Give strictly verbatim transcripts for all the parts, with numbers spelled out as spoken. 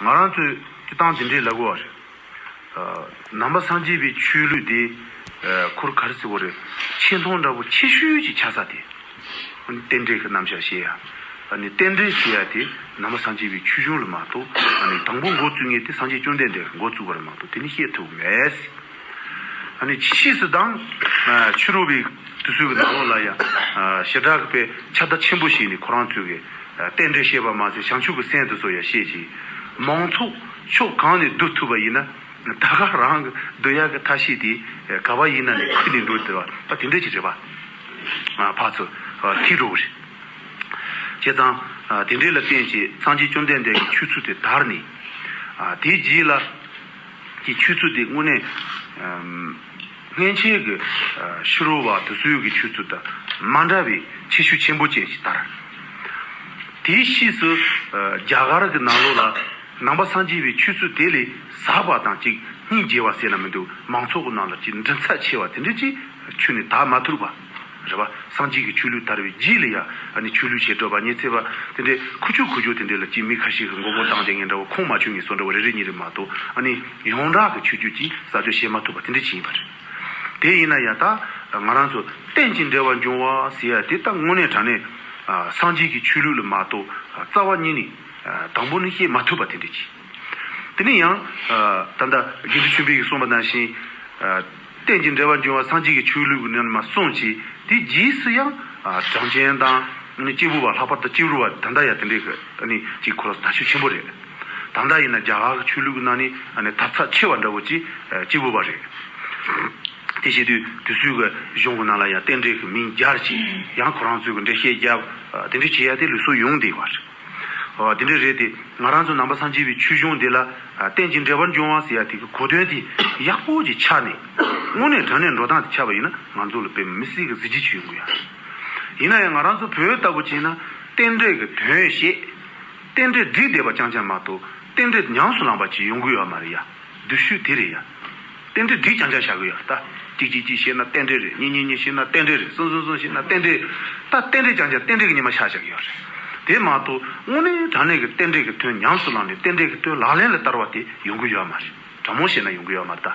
ང་རང་ཚོས་སྤྱིར་བཏང་དེ་འདྲའི་ལབ་དགོས་པ་རེད། ཨ། ནང་པ་སངས་རྒྱས་པའི་ཆོས་ལུགས་དེ། ཨ། ཁོར་ག་རེ་ཟེར་དགོས་རེད། ཆེ་མཐོང་འདྲ་པོ་ཆེ་ཤོས་ཅིག་ཆགས་ས་དེ། རྟེན་འབྲེལ་གྱི་རྣམ་གཞག་བཤད་ཡ། ཨ་ནི་རྟེན་འབྲེལ་ཟེར་ཡ་དེ་ནང་པ་སངས་རྒྱས་པའི་ཆོས་གཞུང་ལ་མ་གཏོགས། ཨ་ནི་དང་པོ་འགོ་བཙུགས་མཁན་དེ་སངས་རྒྱས་བཅོམ་ལྡན་འདས་ཀྱིས་འགོ་བཙུགས་པ་རེད་མ་གཏོགས་དེ་ནི་བཤད་ཐུབ་མེད། ཨ་ནི་ཕྱིས་སུ་དང་། ཨ། ཕྱི་རོལ་པའི་དུས་ཚོད་ཀྱི་ནང་ལོགས་ལ་ཡང་། ཨ། ཞེ་དྲག་གི་དཔེ་ཁྱབ་བརྡལ་ཆེན་པོ་བྱས་ནས་ཁོ་རང་ཚོས་ཀྱི། ཨ། རྟེན་འབྲེལ་བཤད་པ་མ་ཟད་བྱང་ཆུབ་ཀྱི་སེམས་དེ་ཚོ་ཡང་བཤད་ཅིང་། མང་ཚོགས་ཕྱོགས་གང་ནས་བསྡུ་ཐུབ་པ་ཡིན་ན། ད་ག་རང་གི་བསྡུ་ཡག་གི་ཐབས་ཤེས་དེ་ག་བ་ཡིན་ན་ནས་ཁུར་ནས་འགྲོ་བསྡད་པ་ད་དེ་འདྲ་ཅིག་རེད་པ། ཨ། ཕར་ཚུར་ཐིག་འགྲོ་གི་རེད། བྱས་ཙང་། ཨ། དེ་འདྲའི་ལ་བརྟེན་བྱས་སངས་རྒྱས་བཅོམ་ལྡན་འདས་ཀྱི་ཆོས་ཚུལ་དེ་དར་ནས། ཨ། དེའི་རྗེས་ལ་གི་ཆོས་ཚུལ་དེ་དངོས་གནས། ཨམ། སྔན་ཆད་ཀྱི། ཨ། ཕྱི་རོལ་པ་དེ་ཚོའི་གི་ཆོས་ཚུལ་དང་མ་འདྲ་བའི་ཁྱད་ཆོས་ཆེན་པོ་ཅན་ཞིག་དར། དེའི་ཕྱིས་སུ། ཨ། རྒྱ་གར་གྱི་ནང་ལོགས་ལ་ནང་པ་སངས་རྒྱས་པའི་ཆོས་ཚུལ་དེ་ལས་ཟབ་པ་དང་ཅིག་སྙིང་རྗེ་བ་ཟེར་ན་མི་འདུག་མང་ཚོགས་ཀྱི་ནང་ལ་ཅིག་མགྲིན་ཚབ་ཆེ་བ་དེ་འདྲ་ཅིག་ཁྱོན་ནས་དར་མ་ཐུབ་པ། རེད་པ། སངས་རྒྱས་ཀྱི་ཆོས་ལུགས་དར་བའི་རྗེས་ལ་ཡ། ཨ་ནི་ཆོས་ལུགས་བྱེ་བྲག་པ་ཉི་ཚེ་བ་དེ་འདྲའི་ཁུ་བྱུག་ཁུ་བྱུག་དེ་འདྲ་ལ་ཅིག་མི་ཁ་ཤས་ཀྱིས་མགོ་སྐོར་བཏང་བསྡད་མཁན་འདྲ་བོ་ཁུངས་མ་ཆོད་མཁན་བཟོ་འདྲ་བོ་རེ་རེ་གཉིས་རེ་མ་གཏོགས། ཨ་ནི་ཡོངས་གྲགས་ཀྱི་ཆོས་བརྒྱུད་ཀྱིས་ཟབ་སྦྱོང་བྱེད་མ་ཐུབ་པ་དེ་འདྲ་ཅིག་ཡིན་པ་རེད། དེ་ཡིན་ན་ཡང་ད་ང་རང་ཚོ་རྟེན་ཅིང་འབྲེལ་བར་འབྱུང་བ་ཟེར་ཡ་དེ་ད་དངོས་གནས་དྲང་གནས། ཨ། སངས་རྒྱས་ཀྱི་ཆོས་ལུགས་ལ་མ་གཏོགས། ཨ། རྩ་བ་ཉིད་ནས། ཨ། དང་པོ་ནས་བཤད་མ་ཐུབ་པ་དེ་འདྲ་ཅིག་དེ་ནས་ཡང་། ཨ། ད་ལྟ་དགེ་འདུན་ཆོས་འཕེལ་གྱིས་གསུངས་པ་ནང་བཞིན། ཨ། རྟེན་ཅིང་འབྲེལ་བར་འབྱུང་བ་སངས་རྒྱས་ཀྱི་ཆོས་ལུགས་ཀྱི་ནང་ནས་མར་གསུངས་བྱས་དེ་རྗེས་སུ་ཡང་། ཨ། གྲངས་ཅན་དང་། ཨ་ནི་སྐྱེས་བུ་པ། ལྷག་པར་དུ་སྐྱེས་བུ་པ་ད་ལྟ་ཡང་དེ་འདྲའི་གི། ཨ་ནི་ཅིག་ཁོ་རང་དར་ཤུགས་ཆེན་པོ་རེད། ད་ལྟ་ཡིན་ན་རྒྱ་གར་གྱི་ཆོས་ལུགས་ཀྱི་ནང་ནས། ཨ་ནི་དར་ཚད་ཆེ་བ་འདྲ་བོ་ཅིག་ཨ། སྐྱེས་བུ་པ་རེད། དེ་བྱེད་དུས་དུས་ཚོད་ཀྱི་གཞུང་གི་ནང་ལ་ཡང་རྟེན་འབྲེལ་གྱི་མིང་སྦྱར་ཅིག་ཡང་ཁོ་རང་ཚོའི་གི་འགྲེལ་བཤད་རྒྱབ། ཨ། དེ་འདྲ་བྱེད་ཡ་དེ་ལུགས་སྲོལ་ཡོང་བསྡད་པ་རེད། ཨ། དེ་འདྲ་རེད་དེ། ང་རང་ཚོ་ནང་པ་སངས་རྒྱས་པའི་ཆོས་གཞུང་འདི་ལ། ཨ། རྟེན་ཅིང་འབྲེལ་བར་འབྱུང་བ་ཟེར་ཡ་དེ་གི་གོ་དོན་དེ་ཡག་པོ་ཅིག་ཆགས་ནས། དངོས་གནས་དྲང་གནས་འགྲོ་སྟངས་དེ་ཆགས་པ་ཡིན་ན་ང་ཚོ་ལ་དཔེ་མི་སྲིད་གི་གཟི་བརྗིད་ཅིག་ཡོང་གི་ཡ། ཡིན་ན་ཡང་ང་རང་ཚོ་བོད་ལྟ་བུ་བྱས་ན་རྟེན་འབྲེལ་གྱི་དོན་བཤད། རྟེན་འབྲེལ་སྒྲིག་བསྡད་པ་རྐྱང་རྐྱང་མ་གཏོགས་རྟེན་འབྲེལ་ཉམས་སུ་བླངས་པ་ཅིག་ཡོང་གི་ཡོད་མ་རེད་ཡ། སྡུག་ཤོས་དེ་རེད་ཡ། རྟེན་འབྲེལ་སྒྲིག་རྐྱང་རྐྱང་བཞག་གི་ཡོད་རེད་ད། གཅིག་གཅིག་གཅིག་བཤད་ན་རྟེན་འབྲེལ་རེད། གཉིས་གཉིས་གཉིས་བཤད་ན་རྟེན་འབྲེལ་རེད། གསུམ་གསུམ་གསུམ་བཤད་ན་རྟེན་འབྲེལ། ད་རྟེན་འབྲེལ་རྐྱང་རྐྱང་རྟེན་འབྲེལ་གྱི་ཉི་མ་ཤར་བཞག་གི་ཡོད་རེད། དེ་མ་གཏོགས་དངོས་གནས་དྲང་གནས་ཀྱི་རྟེན་འབྲེལ་གྱི་དོན་ཉམས་སུ་བླངས་ནས་རྟེན་འབྲེལ་གྱི་དོན་ལག་ལེན་ལ་བསྟར་བ་དེ་ཡོང་གི་ཡོད་མ་རེད། དྲང་མོ་བཤད་ན་ཡོང་གི་ཡོད་མ་རེད་ད།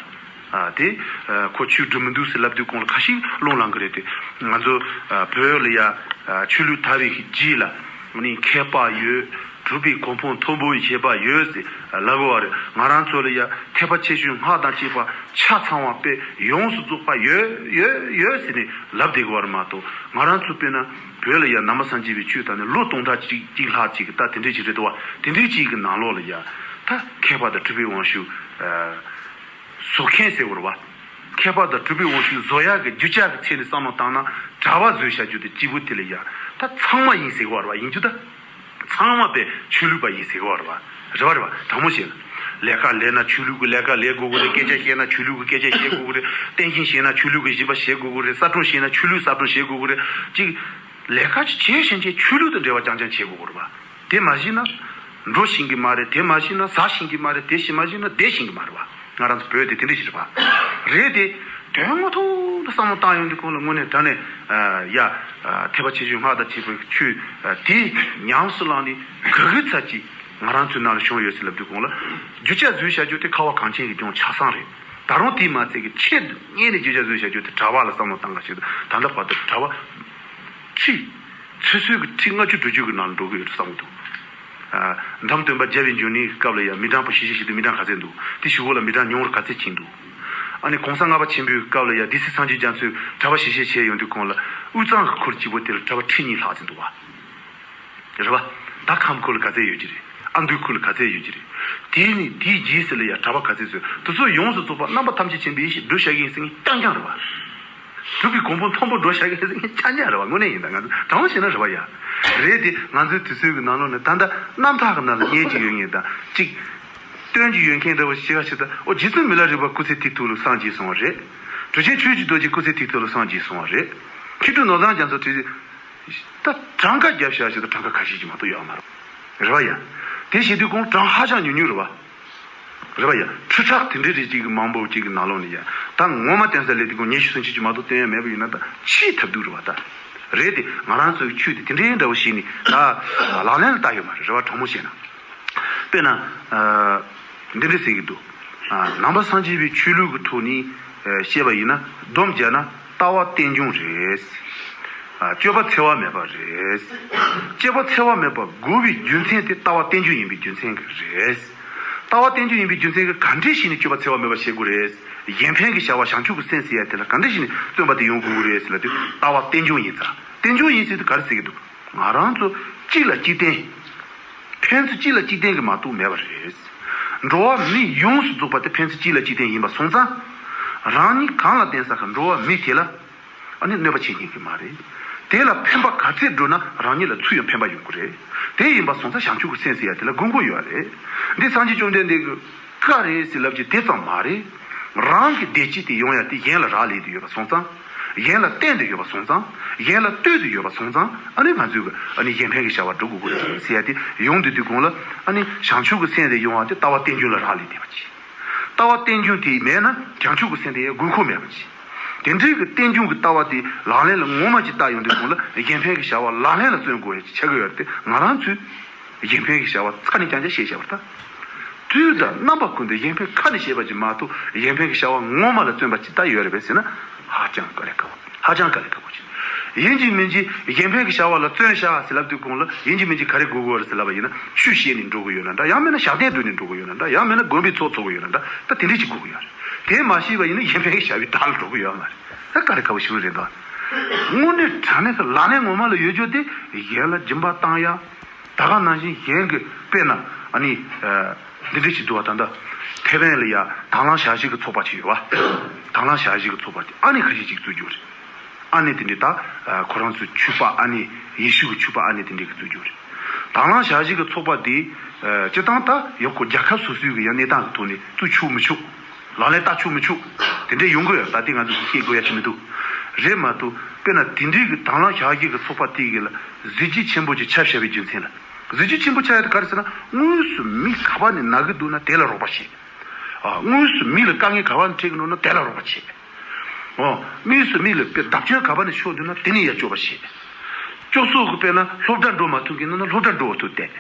ཨ། དེ། ཨ། ཁོ་ཆོས་སྒྲུབ་མི་འདུག་ཟེར་ལབ་དུས་གོང་ལ་ཁ་ཤས་རླུང་ལངས་གི་རེད་དེ། ང་ཚོ། ཨ། བོད་ལ་ཡ། ཨ། ཆོས་ལུགས་དར་བའི་རྗེས་ལ། ཨ་ནི་མཁས་པ་ཡོད། གྲུབ་པའི་གོ་འཕང་མཐོན་པོ་བྱེད་པ་ཡོད་ཟེར་ལབ་དགོས་པ་རེད། ང་རང་ཚོ་ལ་ཡ་ཐེག་པ་ཆེ་ཆུང་སྔགས་དང་བཅས་པ་ཆ་ཚང་བ་དཔེ་ཡོངས་སུ་རྫོགས་པ་ཡོད་ཡོད་ཡོད་ཟེར་ནས་ལབ་བསྡད་དགོས་པ་རེད་མ་གཏོགས། ང་རང་ཚོ་དཔེར་ན་བོད་ལ་ཡ་ནང་པ་སངས་རྒྱས་པའི་ཆོས་དར་ནས་ལོ་སྟོང་ཕྲག་གཅིག་གཅིག་ལྷག་ཅིག་གི་ད་དེ་འདྲས་ཅིག་རེད་འདུག་བ། དེ་འདྲས་ཅིག་གི་ནང་ལོགས་ལ་ཡ་ད་མཁས་པ་དང་གྲུབ་པའི་དབང་ཕྱུག་ཨ། བཟོ་མཁན་ཟེར་བ་རེད་བ། མཁས་པ་དང་གྲུབ་པའི་དབང་ཕྱུག་བཟོ་ཡག་གི་རྒྱུ་ཆ་གི་ཚད་ནས་བསམ་བློ་བཏང་ན་གྲྭ་པ་བཟོས་བྱ་རྒྱུ་དེ་གཅིག་པུ་དེ་ལ་ཡ། ད་ཚང་མ་ཡིན་ཟེར་གི་བ་རེད་བ། ཡིན་རྒྱུ་ད། ཚང་མ་དཔེ་ཆོས་ལུགས་པ་ཡིན་ཟེར་གི་བ་རེད་བ། རེད་བ་རེད་བ། དྲང་མོ་བཤད་ན། ལས་ཀ་ལས་ན་ཆོས་ལུགས་ཀྱི་ལས་ཀ་ལས་དགོས་ཀྱི་རེད། སྐད་ཆ་བཤད་ན་ཆོས་ལུགས་ཀྱི་སྐད་ཆ་བཤད་དགོས་ཀྱི་རེད། བསྟན་སྦྱིན་བྱས་ན་ཆོས་ལུགས་ཀྱི་སྦྱིན་པ་བྱེད་དགོས་ཀྱི་རེད། གསར་སྒྲོམ་བྱས་ན་ཆོས་ལུགས་གསར་སྒྲོམ་བྱེད་དགོས་ཀྱི་རེད། གཅིག་ལས་ཀ་ཅིག་བྱེད་བཞིན་བྱས་ཆོས་ལུགས་དང་འབྲེལ་བ་རྐྱང་རྐྱང་བྱེད་དགོས་ཀྱི་རེད་བ། དེ་མ་ཤེས་ན། འགྲོ་ཤེས་ཀྱི་མ་རེད། དེ་མ་ཤེས་ན་ཟ་ཤེས་ཀྱི་མ་རེད། དེ་ཤེས་མ་ཤེས་ན་བསྡད་ཤེས་ཀྱི་མ་རེད་བ། ང་རང་ཚོ་བོད་དེ་དེ་འདྲ་ཞིག་རེད་བ། རེད་དེ། དོན་དངོས་ཐོག་ཏུ་བསམ་བློ་བཏང་ཡོང་དུས་ཁོང་ལ་དངོས་གནས་དྲང་གནས། ཨ། ཡ། ཨ། ཐེག་པ་ཆེ་ཆུང་སྔགས་དང་བཅས་པའི་ཆོས། ཨ། དེ་ཉམས་སུ་བླངས་ནས་ག་གི་ཚད་ཅིག་ང་རང་ཚོའི་ནང་ལ་བྱུང་ཡོད་ཟེར་ལབ་དུས་ཁོང་ལ། རྒྱུ་ཆ་བཟོས་བྱ་རྒྱུ་དེ་ཁ་བ་གངས་ཅན་གྱི་ལྗོངས་ཆ་ཚང་རེད། ད་རུང་དེས་མ་ཚད་ཀྱི་ཆེད་དུ་གཉེར་ནས་རྒྱུ་ཆ་བཟོས་བྱ་རྒྱུ་དེ་གྲྭ་པ་ལ་བསམ་བློ་བཏང་ག་ཞིག་ཏུ་ད་ལྟ་བར་དུ་གྲྭ་པ། ཁྲི། ཚོད་ཚོད་ཀྱི་ཁྲི་ལྔ་བཅུ་དྲུག་ཅུ་གི་ནང་འགྲོ་གི་ཡོད་དུ་བསམ་གྱི་འདུག་ཨ། འགྲམ་སྟོན་པ་རྒྱལ་བའི་འབྱུང་གནས་ཀྱི་སྐབས་ལ་ཡང་མི་གྲངས་པོ་ཞེ་ཞེ་བྱེད་དུ་མི་གྲངས་ག་ཚད་འདུག་དེ་གཞུག་གུ་ལ་མི་གྲངས་ཉུང་རུ་ག་ཚད་ཕྱིན་འདུག་ཨ་ནི་གོང་ས་ལྔ་པ་ཆེན་པོའི་སྐབས་ལ་ཡང་སྡེ་སྲིད་སངས་རྒྱས་རྒྱ་མཚོས་གྲྭ་པ་ཞེ་ཞེ་བྱས་ཡོང་དུས་གོང་ལ་དབུས་གཙང་གི་ཁུལ་གཅིག་པོ་དེ་ལ་གྲྭ་པ་ཁྲི་གཉིས་ལྷག་ཙམ་འདུག་བ། རེད་བ། ད་ཁམས་ཁུལ་ལ་ག་ཚད་ཡོད་ཀྱི་རེད། ཨ་མདོའི་ཁུལ་ལ་ག་ཚད་ཡོད་ཀྱི་རེད། དེ་ནི་དེའི་རྗེས་སུ་ལ་ཡང་གྲྭ་པ་ག་ཚད་ཚོས་དེ་ཚོ་ཡོངས་སུ་རྫོགས་པ་རྣམ་པ་ཐམས་ཅད་མཁྱེན་པའི་ཡེ་ཤེས་གདུལ་བྱ་ཡིན་ཟེར་མཁན་རྐྱང་རྐྱང་རེད་བ། གྲུབ་པའི་གོ་འཕང་མཐོན་པོ་འགྲོ་བྱ་ཡིན་ཟེར་མཁན་རྐྱང་རྐྱང་རེད་བ། དངོས་གནས་ཡིན་ད་ང་ཚོ་དྲང་བོ་བཤད་ན་རེད་བ་ཡ། རེད་དེ་ང་ཚོའི་དུས་ཚོད་ཀྱི་ནང་ལོགས་ནས་ད་ལྟ་རྣམ་ཐར་གྱི་ནང་ལ་རྙེད་ཀྱི་ཡོད་ངེས་དང་གཅིག་སྟོན་གྱི་ཡོད་མཁན་འདྲ་བོ་ཞིག་ག་ཞིག་ད་ཨོ་རྗེ་བཙུན་མི་ལ་རས་པ་སྐུ་ཚེ་ཐིག་ཐུག་ལ་སངས་རྒྱས་སོང་བ་རེད། གྲུབ་ཆེན་ཆོས་ཀྱི་རྡོ་རྗེ་སྐུ་ཚེ་ཐིག་ཐུག་ལ་སངས་རྒྱས་སོང་བ་རེད། མཁས་གྲུབ་ནོར་བཟང་རྒྱ་མཚོ་དུས་ད་གྲངས་ཀ་རྒྱབ་བཞག་ཞིག་ད་གྲངས་ཀ་ཁ་ཤས་ཅིག་མ་གཏོགས་ཡོད་མ་རེད། རེད་བ་ཡ། དེ་བྱེད་དུས་གོང་གྲངས་ཧ་ཅང་ཉུང་ཉུང་རེད་བ། རེད་བ་ཡ། ཁྲི་ཕྲག་དེ་འདྲའི་རིགས་ཅིག་གི་མང་པོ་ཅིག་གི་ནང་ལོགས་ནས་ཡ། ད་ངོ་མ་བསྟན་ས་ལས་དེ་གོང་ཉི་ཤུ་སུམ་ཅུ་ཅིག་མ་གཏོགས་བསྟན་ཡ་མེད་པ་ཡིན་ན་ད་ཆེས་ཐབས་སྡུག་རེད་བ་ད། རེད་དེ་ང་རང་ཚོའི་ཆོས་དེ་དེ་འདྲའི་འདྲ་བོ་ཞིག་ནི་ད་ལག་ལེན་ལ་བསྟར་ཡོད་མ་རེད། རེད་བ། དྲང་མོ་བཤད་ན། དཔེར་ན། ཨ། འདི་འདྲ་ཟེར་གྱི་འདུག་ཨ། ནང་པ་སངས་རྒྱས་པའི་ཆོས་ལུགས་ཀྱི་ཐོག་ནས། ཨ། བཤད་པ་ཡིན་ན་སྡོམ་བརྒྱབ་ན་ལྟ་བ་རྟེན་འབྱུང་རེད། ཨ། སྤྱོད་པ་འཚེ་བ་མེད་པ་རེད། སྤྱོད་པ་འཚེ་བ་མེད་པ་དགོས་པའི་རྒྱུ་མཚན་དེ་ལྟ་བ་རྟེན་འབྱུང་ཡིན་པའི་རྒྱུ་མཚན་གྱིས་རེད། ལྟ་བ་རྟེན་འབྱུང་ཡིན་པའི་རྒྱུ་མཚན་གྱིས་ག་འདྲས་བྱས་ནས་སྤྱོད་པ་འཚེ་བ་མེད་པ་བྱེད་དགོས་རེད། གཞན་ཕན་གྱི་བྱ་བ་བྱང་ཆུབ་ཀྱི་སེམས་ཟེར་ཡ་དེ་ལ་ག་འདྲས་བྱས་ནས་བརྩོན་པ་དེ་ཡོང་དགོས་ཀྱི་རེད་ཟེར་ལབ་དུས་ལྟ་བ་རྟེན་འབྱུང་ཡིན་ཙང་། རྟེན་འབྱུང་ཡིན་ཟེར་དུས་ག་རེ་ཟེར་གྱི་འདུག་ང་རང་ཚོ་གཅིག་ལ་གཅིག་བརྟེན། ཕན་ཚུན་གཅིག་ལ་གཅིག་བརྟེན་གྱི་མ་གཏོགས་མེད་པ་རེད། འགྲོ་བ་མི་ཡོངས་སུ་རྫོགས་པ་དེ་ཕན་ཚུན་གཅིག་ལ་གཅིག་བརྟེན་ཡིན་པ་སོང་ཙང་། རང་ཉིད་གང་ལ་བརྟེན་ས་གི་འགྲོ་བ་མི་དེ་ལ་ཨ་ནི་གནོད་པ་བྱེད་ཉན་གྱི་མ་རེད། དེ་ལ་ཕན་པ་ག་ཚད་འགྲོ་ན་རང་ཉིད་ལ་ཚུར་ཡང་ཕན་པ་ཡོང་གི་རེད། དེ་ཡིན་པ་སོང་ཙང་བྱང་ཆུབ་ཀྱི་སེམས་ཟེར་ཡ་དེ་ལ་དགོས་མཁོ་ཡོད་རེད། འདི་སངས་རྒྱས་བཅོམ་ལྡན་འདས་ཀྱི་བཀའ་རེད་ཟེར་ལབ་ཀྱི་དེ་ཙམ་མ་རེད། རང་གི་བདེ་སྐྱིད་དེ་ཡོང་ཡ་དེ་གཞན་ལ་རག་ལས་དེ་ཡོད་པ་སོང་ཙང་། གཞན་ལ་བརྟེན་དེ་ཡོད་པ་སོང་ཙང་། གཞན་ལ་ལྟོས་དེ་ཡོད་པ་སོང་ཙང་། ཨ་ནི་ང་ཚོས་ཀྱི་ཨ་ནི་གཞན་ཕན་གྱི་བྱ་བ་སྒྲུབ་དགོས་ཀྱི་རེད་ཟེར་ཡ་དེ་ཡོང་དུས་དུས་གོང་ལ། ཨ་ནི་བྱང་ཆུབ་ཀྱི་སེམས་དེ་ཡོང་བ་དེ་ལྟ་བ་རྟེན་འབྱུང་ལ་རག་ལས་བསྡད་པ་ཅིག་ལྟ་བ་རྟེན་འབྱུང་དེ་མེད་ན་བྱང་ཆུབ་ཀྱི་སེམས་དེ་ཡང་དགོས་མཁོ་མེད་པ་ཅིག་དེ་འདྲའི་གི་རྟེན་འབྱུང་གི་ལྟ་བ་དེ་ལག་ལེན་ལ་ངོ་མ་ཅིག་བསྟར་ཡོང་དུས་གོང་ལ་གཞན་ཕན་གྱི་བྱ་བ་ལག་ལེན་ལ་བརྩོན་དགོས་ཡ་ཅིག་ཆགས་ཀྱི་ཡོད་རེད་དེ། ང་རང་ཚོས་གཞན་ཕན་གྱི་བྱ་བ་ཚ་ནས་རྐྱང་རྐྱང་བྱས་བཞག་པ་རེད་ད། དུས་དང་རྣམ་པ་ཀུན་ཏུ་གཞན་ཕན་ཁ་ནས་བྱས་པ་ཅིག་མ་གཏོགས་གཞན་ཕན་གྱི་བྱ་བ་ངོ་མ་ལ་བརྩོན་པ་ཅིག་ད་ཡོད་རེད་པས་ཟེར་ན། ཧ་ཅང་དཀའ་ལས་ཁག་པོ། ཧ་ཅང་དཀའ་ལས་ཁག་པོ་ཅིག་ཡིན་གཅིག་མིན་གཅིག་གཞན་ཕན་གྱི་བྱ་བ་ལ་བརྩོན་བྱ་ཟེར་ལབ་དུས་གོང་ལ་ཡིན་གཅིག་མིན་གཅིག་ག་རེ་དགོས་དགོས་རེད་ཟེར་ལབ་པ་ཡིན་ན། ཆོས་བཤད་ནས་འགྲོ་གི་ཡོད་ན་འདྲ། ཡང་མིན་ན་ཞབས་བརྟན་སྒྲུབ་ནས་འགྲོ་གི་ཡོད་ན་འདྲ། ཡང་མིན་ན་དགོན་པའི་ཚོགས་འཚོགས་གི་ཡོད་ན་འདྲ། ད་དེ་འདྲས་ཅིག་དགོས་གི་ཡོད་རེད། དེ་མ་ཤེས་པ་ཡིན་ན་གཞན་ཕན་གྱི་བྱ་བའི་བདག་ལ་འགྲོ་གི་ཡོད་མ་རེད། ད་དཀའ་ལས་ཁག་པོ་ཞིག་རེད་འདུག་དངོས་གནས་དྲང་གནས་ཀྱི་ལག་ལེན་ངོ་མ་ལ་ཡོད་རྒྱུ་དེ་གཞན་ལ་སྦྱིན་པ་བཏང་ཡ། ད་ག་ནང་བཞིན་གཞན་གྱི་དཔེར་ན་ཨ་ནི། ཨ། འདི་འདྲ་ཞིག་འདུག་བ། ད་ལྟ་ཐེ་ཝན་ལ་ཡ་དྭང་བླངས་ཞག་བཞི་གི་ཚོགས་པ་ཅིག་ཡོད་བ། དྭང་བླངས་ཞག་བཞི་གི་ཚོགས་པ་དེ་ཨ་ནེ་ཁ་ཤས་ཅིག་བཙུགས་རྒྱུ་རེད། ཨ་ནེ་དེ་འདྲ་ད་ཁོ་རང་ཚོའི་ཆོས་པ་ཨ་ནེ་ཡེ་ཤུ་གི་ཆོས་པ་ཨ་ནེ་དེ་འདྲ་གིས་བཙུགས་རྒྱུ་རེད། དྭང་བླངས་ཞག་བཞི་གི་ཚོགས་པ་དེ། ཨ། སྤྱིར་བཏང་ད་ཡང་ཁོ་རྒྱལ་ཁབ་སོ་སོའི་གི་ཡང་གནས་སྟངས་ཀྱི་ཐོག་ནས་བཙུགས་ཆོག་མི་ཆོག་ལག་ལེན་བསྟར་ཆོག་མི་ཆོག་དེ་འདྲ་ཡོང་གི་ཡོད། ད་ལྟའི་ང་ཚོས་བཤད་དགོས་ཡ་ཅིག་མི་འདུག་རེད་མ་གཏོགས་དཔེར་ན་དེ་འདྲའི་གི་དྭང་བླངས་ཞག་བཞི་གི་ཚོགས་པ་དེ་གི་ལ་གཟི་བརྗིད་ཆེན་པོ་ཅིག་ཆགས་བཞག་པའི་རྒྱུ་མཚན་ལ། གཟི་བརྗིད་ཆེན་པོ་ཆགས་ཡ་དེ་ག་རེ་ཟེར་ན། དངོས་སུ་མི་ག་པ་ནས་ན་གི་འདུག་ན་དེ་ལ་རོགས་པ་བྱེད། ཨ། དངོས་སུ་མི་ལ་དཀའ་ངལ་ག་པ་ནས་འཕྲད་གི་འདུག་ན་དེ་ལ་རོགས་པ་བྱེད། ཨོ། དངོས་སུ་མི་ལ་དཔེ་བརྡབ་སྐྱོན་ག་པ་ནས་ཤོར་འདུག་ན་དེ་ནས་ཡར་སྐྱོབ་པ་བྱེད། སྐྱོབ་གསོ་གི་དཔེར་ན་སློབ་གྲྭ་འགྲོ་མ་ཐུབ་གི་འདུག་ན་སློབ་གྲྭ་འགྲོ་བ་ཐུབ་བསྟན།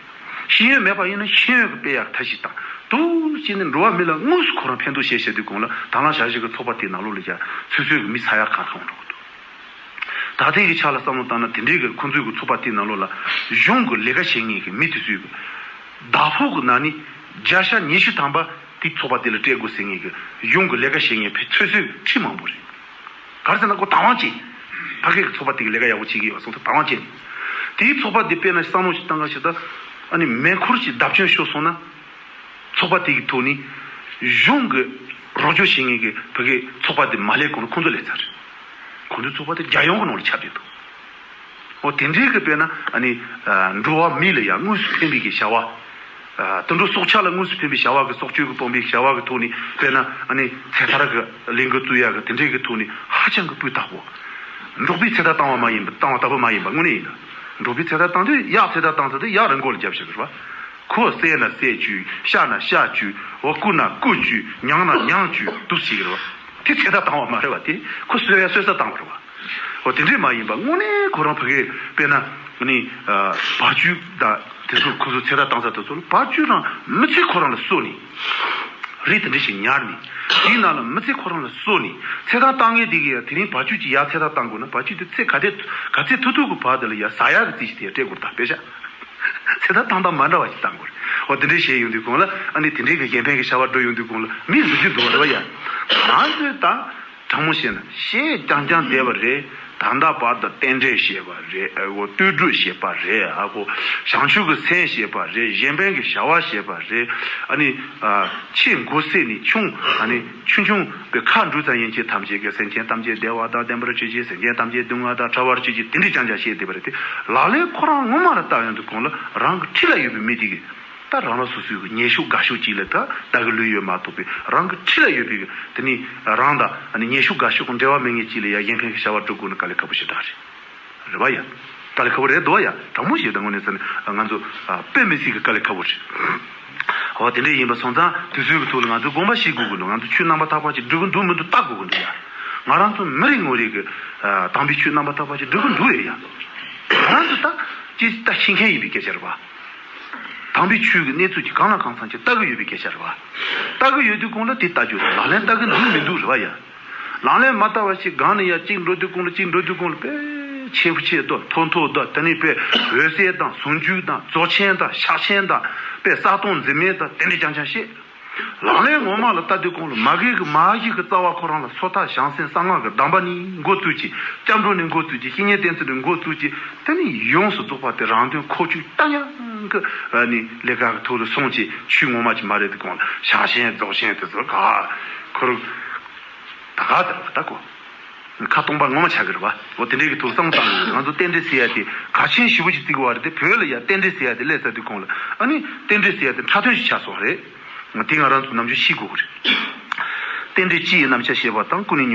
ཤེས་ཡོན་མེད་པ་ཡིན་ན་ཤེས་ཡོན་གི་སྤེལ་ཡག་ཐབས་ཤེས་དང་དུ་བྱས་ནས་འགྲོ་བ་མི་ལ་དངོས་སུ་ཁོ་རང་ཕན་ཐོགས་བྱེད་བྱེད་དུས་གོང་ལ་དྭང་བླངས་ཞག་བཞི་གི་ཚོགས་པ་དེའི་ནང་ལོགས་ལ་ཡ་ཚོད་ཚོད་གི་མི་ས་ཡ་གང་གང་འགྲོ་གི་འདུག་ད་ཐེངས་ཀྱི་ཆ་ལ་བསམ་བློ་བཏང་ན་དེ་འདྲའི་གི་ཁོང་ཚོའི་གི་ཚོགས་པ་དེའི་ནང་ལོགས་ལ་གཞུང་གི་ལས་ཀ་བྱེད་མཁན་གི་མི་དེ་ཚོའི་གི་ཟླ་ཕོགས་གི་ནང་ནས་བརྒྱ་ཆ་ཉི་ཤུ་ཐམ་པ་དེ་ཚོགས་པ་དེ་ལ་སྤྲད་དགོས་ཟེར་མཁན་གི་གཞུང་གི་ལས་ཀ་བྱེད་མཁན་ཕལ་ཆེར་ཁྲི་མང་པོ་རེད། ག་རེ་ཟེར་ན་ཁོ་དང་བླངས་བྱས། ཕ་གི་གི་ཚོགས་པ་དེ་གི་ལས་ཀ་ཡག་པོ་བྱེད་ཀྱི་ཡོད་པ་སོང་ཙང་དང་བླངས་བྱས་ནས། དེའི་ཚོགས་པ་དེ་དཔེར་ན་བསམ་བློ་ཞིག་བཏང་ག་ཞིག་ད། ཨ་ནི་མེ་འཁོར་གྱི་བརྡབ་སྐྱོན་ཤོར་སོང་ན། ཚོགས་པ་དེ་གི་ཐོག་ནས་གཞུང་གི་རོགས་སྐྱོར་བྱེད་མཁན་གྱི་ཕ་གི་ཚོགས་པ་དེ་མ་སླེབས་གོང་ལ་ཁོང་ཚོ་སླེབས་ཚར་རེད། ཁོང་ཚོའི་ཚོགས་པ་དེ་རྒྱལ་ཡོངས་ཀྱི་ནང་ལ་ཁྱབ་བསྡད་འདུག་འོ་དེ་འདྲའི་གི་དཔེར་ན་ཨ་ནི་ཨ་འགྲོ་བ་མི་ལ་ཡང་དངོས་སུ་ཕན་པའི་གི་བྱ་བ། ཨ་དུད་འགྲོ་སྲོག་ཆགས་ལ་དངོས་སུ་ཕན་པའི་བྱ་བ་གི་སྲོག་གཅོད་ཀྱི་སྤོང་བའི་བྱ་བ་གི་ཐོག་ནས་དཔེར་ན་ཨ་ནི་ཚེ་ཐར་གི་ལས་འགུལ་བཙུགས་ཡག་གི་དེ་འདྲའི་གི་ཐོག་ནས་ཧ་ཅང་གི་སྤུས་དག་པོ། འབྲོག་པའི་ཚེ་ཐར་བཏང་བ་མ་ཡིན་པ་བཏང་བ་ལྟ་བུ་མ་ཡིན་པ་དངོས་གནས་ཡིན་ད། འབྲོག་པའི་ཚེ་ཐར་བཏང་དུས་གཡག་ཚེ་ཐར་བཏང་ཚར་དུས་གཡག་རང་མགོ་ལ་རྒྱབ་བཞག་གི་རེད་བ། ཁོ་བསད་ན་བསད་བཅུག་བཤགས་ན་བཤགས་བཅུག་འོ་བརྐུ་ན་བརྐུ་བཅུག་ཉོག་ན་ཉོག་བཅུག་འདུག་སེ་བྱེད་ཀྱི་རེད་བ། དེ་ཚེ་ཐར་བཏང་བ་མ་རེད་བ། དེ་ཁོ་གསོད་ཡ་གསོད་ས་བཏང་བ་རེད་བ། འོ་དེ་འདྲས་མ་ཡིན་པ་དངོས་གནས་ཁོ་རང་ཕ་གིར་དཔེར་ན་ནི་བ་ཕྱུགས་དང་དེ་ཚོ་ཁོ་ཚོ་ཚེ་ཐར་བཏང་ས་དེ་ཚོ་ལ་བ་ཕྱུགས་རང་མི་ཚེ་ཁོ་རང་ལ་གསོ་ནས། རི་དེ་འདྲ་ཞིག་ཉར་ནས། དེའི་ནང་ལ་མི་ཚེ་ཁོ་རང་ལ་གསོ་ནས། ཚེ་ཐར་བཏང་མཁན་དེ་གིས་ཡ་དེ་རིང་བ་ཕྱུགས་ཀྱི་ཡར་ཚེ་ཐར་བཏང་དགོས་ན་བ་ཕྱུགས་དེ་ཚེ་ག་ཚད་ག་ཚད་ཐུབ་ཐུབ་ཀྱི་བར་དེ་ལ་ཡ་ཟ་ཡག་གི་རྩིས་ཤིག་དེ་སྤྲད་དགོས་རེད་ད། དཔེ་བཞག་ཚེ་ཐར་བཏང་སྟངས་མ་འདྲ་བ་ཞིག་བཏང་དགོས་རེད། འོ་དེ་འདྲས་བྱས་ཡོང་དུས་གོང་ལ་ཨ་ནི་དེ་འདྲས་ཀྱི་གཞན་ཕན་གྱི་བྱ་བ་འགྲོ་ཡོང་དུས་གོང་ལ་མི་བཟོ་རྒྱུ་འདུག་བ་རེད་བ་ཡ། ང་ཚོས་ད། དྲང་མོ་བཤད་ན་བཤད་རྐྱང་རྐྱང་བསྡད་པ་རེད། ད་ལྟ་བར་དུ་རྟེན་འབྲེལ་བཤད་པ་རེད། ཨ་ཁོ་བསྟོད་སྒྲུབ་བཤད་པ་རེད། ཨ་ཁོ་བྱང་ཆུབ་ཀྱི་སེམས་བཤད་པ་རེད། གཞན་ཕན་གྱི་བྱ་བ་བཤད་པ་རེད། ཨ་ནི་ཨ་ཆེས་མགོ་སེར་ནས་ཆུང་ཨ་ནི་ཆུང་ཆུང་པའི་ཁ་འབྲུ་ཙམ་ཡན་ཆད་ཐམས་ཅད་ཀྱི་སེམས་ཅན་ཐམས་ཅད་བདེ་བ་དང་ལྡན་པར་གྱུར་ཅིག་སེམས་ཅན་ཐམས་ཅད་སྡུག་བསྔལ་དང་ཕྲ་བར་གྱུར་ཅིག་དེ་འདྲ་རྐྱང་རྐྱང་བཤད་བསྡད་པ་རེད་དེ། ལག་ལེན་ཁོ་རང་ངོ་མ་ལ་བསྟར་ཡོང་དུས་གོང་ལ་རང་གི་འཁྲིས་ལ་ཡོད་པའི་མི་དེ་གིས། ད་རང་རང་སོ་སོའི་གི་ཉེས་ཤུགས་དགའ་ཤུགས་གཅིག་ལ་ད་ལྟ་གི་ལུས་ཡོད་མ་གཏོགས་པའི་རང་གི་འཁྲིས་ལ་ཡོད་པའི་གི་དེ་ནི་རང་དང་ཨ་ནི་ཉེས་ཤུགས་དགའ་ཤུགས་གི་འབྲེལ་བ་མེད་མཁན་གཅིག་ལ་ཡ་གཞན་ཕན་གི་བྱ་བ་སྒྲུབ་དགོས་ན་དཀའ་ལས་ཁག་པོ་ཞེ་དྲག་རེད། རེད་བ་ཡ། དཀའ་ལས་ཁག་པོ་རེད་འདུག་བ་ཡ། དྲང་མོ་ཞིག་ད་དངོས་གནས་ཟེར་ན་ང་ཚོ་ཨ་དཔེ་མི་སྲིད་གི་དཀའ་ལས་ཁག་པོ་རེད། འོ་དེ་འདྲ་ཡིན་པ་སོང་ཙང་དུས་ཚོད་གི་ཐོག་ལ་ང་ཚོ་དགོངས་པ་བཞེས་དགོས་གི་འདུག་ང་ཚོ་ཆོས་རྣམ་པར་དག་པ་ཅིག་སྒྲུབ་གི་འདུག་མི་འདུག་བལྟ་དགོས་གི་འདུག་ཡ། ང་རང་ཚོ་མི་རེ་ངོ་རེ་གི་ཨ་དམ་པའི་ཆོས་རྣམ་པར་དག་པ་ཅིག་སྒྲུབ་གི་འདུག་ཡ་ཡ། ང་རང་ཚོ་ད་ཅི་ལྟ་ཤེས་མཁན་ཡིན་པའི་སྐད་ཆ་རེད་བ། དམ་པའི་ཆོས་ཀྱི་གནས་ཚུལ་གྱི་གང་ལ་གང་འཚམ་ཅིག་ལྟ་གི་ཡོད་པའི་སྐད་ཆ་རེད་བ། ལྟ་གི་ཡོད་དུས་གོང་ལ་དེ་ལྟ་རྒྱུ་དང་ལག་ལེན་བསྟར་གི་འདུག་མི་འདུག་རེད་བ་ཡ། ལག་ལེན་མ་བསྟར་བ་ཞིག་སྒང་ནས་ཡ་གཅིག་འགྲོ་དུས་གོང་ལ་གཅིག་འགྲོ་དུས་གོང་ལ་དཔེ་ཆེ་བོ་ཆེ་དོ་མཐོ་མཐོ་དོ་དེ་ནས་དཔེ་འོད་གསལ་དང་ཟུང་འཇུག་དང་རྫོགས་ཆེན་དང་ཕྱག་ཆེན་དང་དཔེ་གསལ་སྟོང་འཛིན་མེད་དང་དེ་འདྲ་རྐྱང་རྐྱང་བཤད། ལག་ལེན་ངོ་མ་ལ་ལྟ་དུས་གོང་ལ་མ་གི་གི་མ་གི་གི་རྩ་བ་ཁོ་རང་ལ་སོ་ཐར་བྱང་སེམས་གསང་སྔགས་ཀྱི་གདམས་པ་ནས་འགོ་བཙུགས་ཀྱི་སྐྱབས་འགྲོ་ནས་འགོ་བཙུགས་ཀྱི་བཤེས་གཉེན་བསྟེན་ཚུལ་ནས་འགོ་བཙུགས་ཀྱི་དེ་ནས་ཡོངས་སུ་རྫོགས་པ་དེ་རང་དོན་ཁོ་ཆོས་ལྟ་ཡང་གི་ནི་ལས་ཀ་གི་ཐོག་ལ་སོང་ཀྱི་ཆོས་ངོ་མ་ཅིག་མ་རེད། དེ་གོང་ལ་ཕྱག་ཆེན་རྫོགས་ཆེན་དེ་ཚོ་ག་ཁོ་རུ་ད་ག་ཟེར་བ་ད་གོ་ཁ་སྟོང་པ་ངོ་མ་ཆགས་ཀྱི་རེད་བ། འོ་དེ་འདྲའི་གི་ཐོག་བསམ་བློ་བཏང་ནས་ང་ཚོ་རྟེན་འབྲེལ་ཟེར་ཡ་དེ་གལ་ཆེན་ཞེ་པོ་ཅིག་བརྩི་གི་བ་རེད་དེ། བོད་ལ་ཡ་རྟེན་འབྲེལ་ཟེར་ཡ་དེ་སླེབས་ཚར་དུས་གོང་ལ་ཨ་ནི་རྟེན་འབྲེལ་ཟེར་ཡ་དེ་འཁྲབ་སྟོན་ཞིག་ཆགས་སོང་རེད། དེ་ང་རང་ཚོ་ནམ་རྒྱུན་ཤེས་དགོས་ཀྱི་རེད། རྟེན་འབྲེལ་སྤྱི་ཡི་རྣམ་གཞག་བཤད་པ་དང་ཀུན་ནས་ཉོན།